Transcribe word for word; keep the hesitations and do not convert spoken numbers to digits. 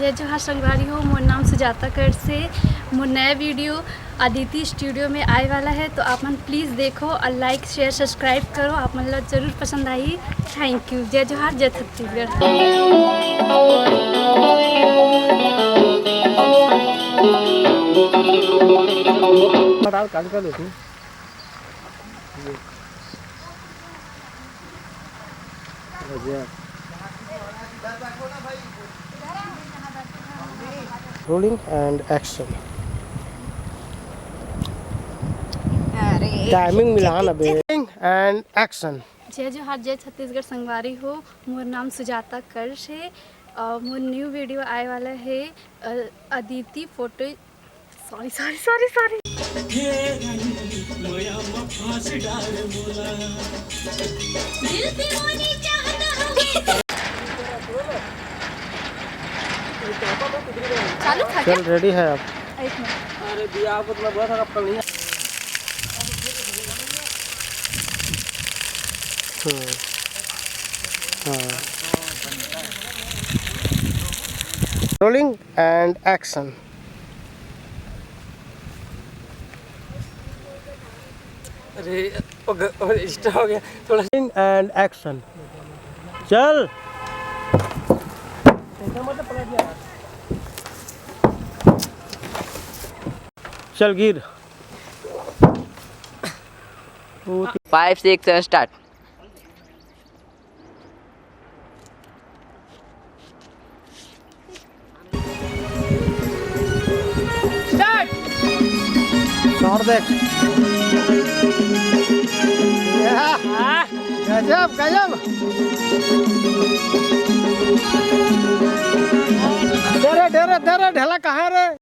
जय जोहार संगवारी हो, मोर नाम सुजाता करसे। मोर नया वीडियो अदिति स्टूडियो में आए वाला है, तो आप मन प्लीज देखो और लाइक, शेयर, सब्सक्राइब करो। आप मन ला जरूर पसंद आही। Thank you. जय जोहार, जय छत्तीसगढ़। Rolling and action। अरे। Timing मिला ना बे। And action। जय जोहार, जय छत्तीसगढ़ संगवारी हो। मोर नाम सुजाता कर्श है और मोर न्यू वीडियो आए वाला है, अ, Aditi photo, sorry, sorry, sorry, sorry. चालू था क्या? चल, रेडी है अब। एक मिनट। अरे भैया, आपको तो मैं बोला था, आपका नहीं। हम्म। हाँ। Rolling and action। अरे, वो ग-, वो extra हो गया थोड़ा। Rolling and action। चल। चल गिर। Five, six, and start। Start। Shot देख। या। हाँ। गजब, गजब। दे रे, दे रे, दे रे, ढेला कहाँ रे?